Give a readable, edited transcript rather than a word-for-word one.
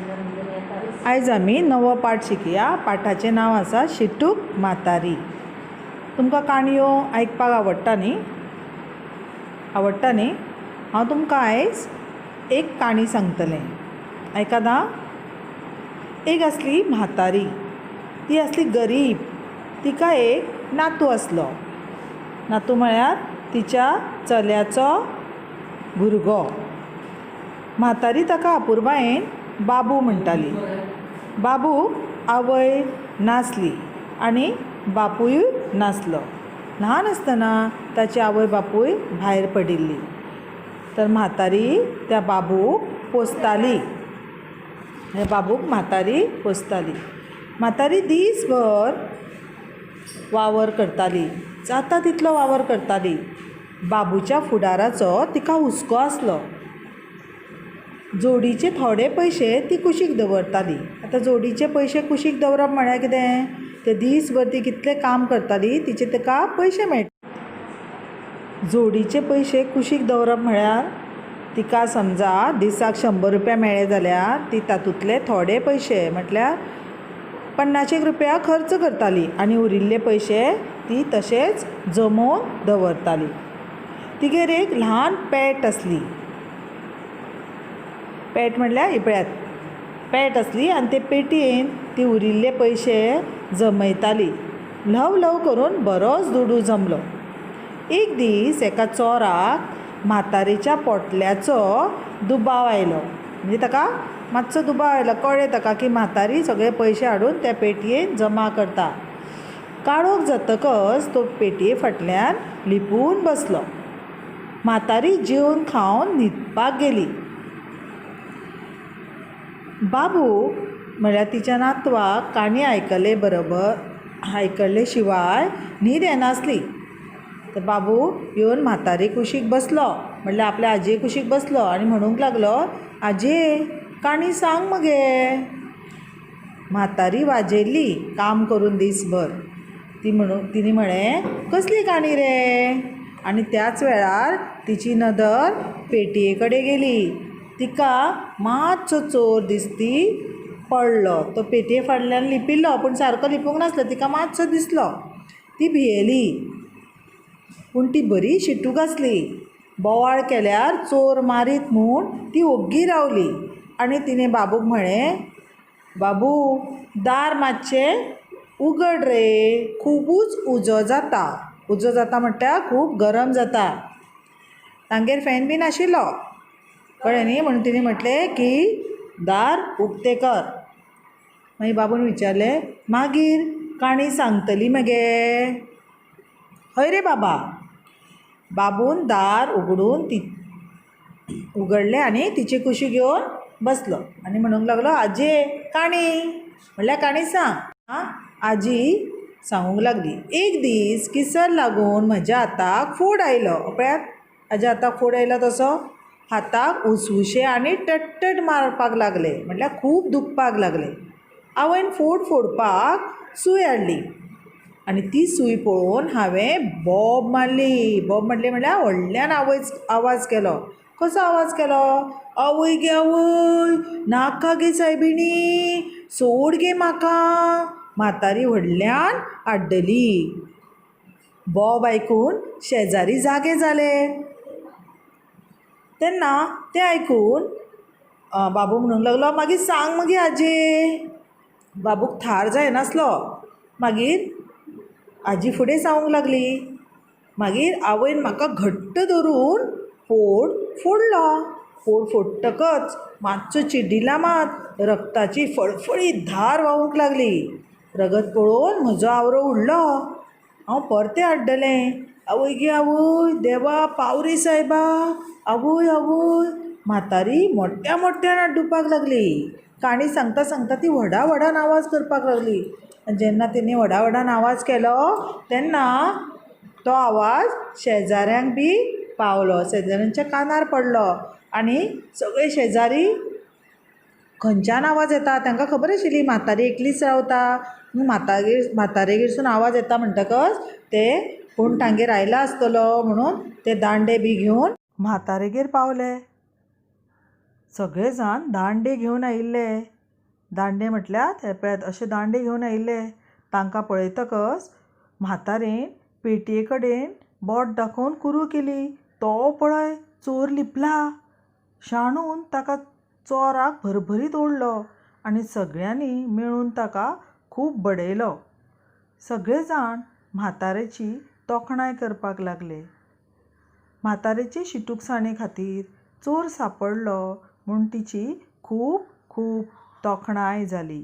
आयज आमी नवो पाठ शिकया. पाठाचें नांव आसा शिटूक म्हातारी. तुमकां काणयो आयकपाक आवडटा न्ही? आवडटा न्ही? हांव तुमकां आयज एक काणी सांगतलें. आयकात आं. एक आसली म्हातारी. ती आसली गरीब. तिका एक नातू आसलो. नातू म्हळ्यार तिच्या चल्याचो भुरगो. म्हातारी ताका अपुरबायेन बाबू म्हणटाली. बाबूक आवय नासली आनी बापूयूय नासलो. ल्हान आसतना ताची आवय बापूय भायर पडिल्ली. तर म्हातारी त्या बाबूक पोसताली. बाबूक म्हातारी पोसताली. म्हातारी दीसभर वावर करताली. जाता तितलो वावर करताली. बाबूच्या फुडाराचो तिका हुस्को आसलो. जोडीचे थोडे पयशे ती कुशीक दवरताली. आतां जोडीचे पयशे कुशीक दवरप म्हळ्यार कितें? ते दीसभर ती कितलें काम करताली तिचे तिका पयशे मेळटा. जोडीचे पयशे कुशीक दवरप म्हळ्यार तिका समजा दिसाक 100 रुपया मेळ्ळे जाल्यार ती तातूंतले थोडे पयशे म्हटल्यार 50 रुपया खर्च करताली आनी उरिल्ले पयशे ती तशेच जमोवन दवरताली. तिगेर एक ल्हान पेट आसली. पेट म्हटल्यार ही पळयात पेट आसली आनी ते पेटयेन ती उरिल्ले पयशे जमयताली. ल्हव ल्हव करून बरोच दुडू जमलो. एक दीस एका चोराक म्हातारेच्या पोटल्याचो दुबाव आयलो. म्हणजे ताका मातसो दुबाव आयलो. कळ्ळें ताका की म्हातारी सगळे पयशे हाडून त्या पेटयेन जमा करता. काळोख जातकच तो पेटये फाटल्यान लिपून बसलो. म्हातारी जेवन खावन न्हिदपाक गेली. बाबू म्हळ्यार तिच्या नातवाक काणी आयकले बरोबर आयकले शिवाय न्हीद येनासली. तर बाबू येवन म्हातारे कुशीक बसलो. म्हटल्यार आपल्या आजये कुशीक बसलो आनी म्हणूंक लागलो, आजये काणी सांग मगे. म्हातारी वाजेल्ली काम करून दीसभर. ती म्हणून तिणें म्हळें, कसली काणी रे? आनी त्याच वेळार तिची नदर पेटये कडेन गेली. तिका मातसो चोर दिसती पडलो. तो पेटये फाटल्यान लिपिल्लो पूण सारको लिपूंक नासलो. तिका मातसो दिसलो. ती भियेली. पूण ती बरी शिटूक आसली. बोवाळ केल्यार चोर मारीत म्हूण ती ओग्गी रावली आनी तिणें बाबूक म्हळें, बाबू दार मातशें उगड रे, खुबूच उजो जाता. उजो जाता म्हटल्यार खूब गरम जाता. तांगेर फॅन बी नाशिल्लो. कळ्ळें न्ही? म्हणून तिणें म्हटलें की दार उकतें कर. मागीर बाबून विचारलें, मागीर काणी सांगतली मगे? हय रे बाबा. बाबून दार उगडून ती उगडलें आनी तिचे कुशीक येवन बसलो आनी म्हणूंक लागलो, आजये काणी म्हटल्यार काणी सांग. आं, आजी सांगूंक लागली, एक दीस किसर लागून म्हज्या हाताक फोड आयलो. पळयात हाज्या हाताक फोड आयलो तसो हाताक उसउशे आनी टट्टट मारपाक लागले. म्हटल्यार खूब दुखपाक लागले. आवयन फोड फोडपाक सूय हाडली आनी ती सूय पळोवन हांवें बोब मारली. बोब मारली म्हळ्यार व्हडल्यान आवयस आवाज केलो. कसो आवाज केलो? आवय गे आवय, नाका गे सायबिणी, सोड गे म्हाका. म्हातारी व्हडल्यान आड्डली. बोब आयकून शेजारी जागे जाले. तेन्ना तें आयकून बाबू म्हणूंक लागलो, मागीर सांग मगे आजये. बाबूक थार जायनासलो. मागीर आजी फुडें सांगूंक लागली. मागीर आवयन म्हाका घट्ट धरून फोड फोडलो. फोड फोडटकच मातसो चिड्डिला मात, रक्ताची फळफळीत धार व्हांवूंक लागली. रगत पळोवन म्हजो आवरो उडलो. हांव परतें आड्डलें, आवय गे आवय, देवा पाव रे सायबा, आवय आवय. म्हातारी मोठ्या मोठ्यान आड्डुपाक लागली. काणी सांगता सांगता ती व्हडा व्हडान आवाज करपाक लागली. आनी जेन्ना तिणें व्हडा व्हडान आवाज केलो तेन्ना तो आवाज शेजाऱ्यांक बी पावलो. शेजाऱ्यांच्या कानार पडलो आनी सगळे शेजारी खंयच्यान आवाज येता तांकां खबर आशिल्ली म्हातारी एकलीच रावता. म्हातारेगेरसून आवाज येता म्हणटकच ते कोण तांगेर आयला आसतलो म्हणून ते दांडे बी घेवन म्हातारेगेर पावले. सगळे जाण दांडे घेवन आयिल्ले. दांडे म्हटल्यार हे पळयात अशे दांडे घेवन आयिल्ले. तांकां पळयतकच म्हातारेन पेटये कडेन बोट दाखोवन कुरू केली, तो पळय चोर लिपला. शाणून ताका चोराक भरभरीत ओडलो आनी सगळ्यांनी मेळून ताका खूब बडयलो. सगळे जाण म्हातारेची तोखणाय करपाक लागले. म्हातारेचे शिटूकसाणे खातीर चोर सांपडलो म्हूण तिची खूब खूब तोखणाय जाली.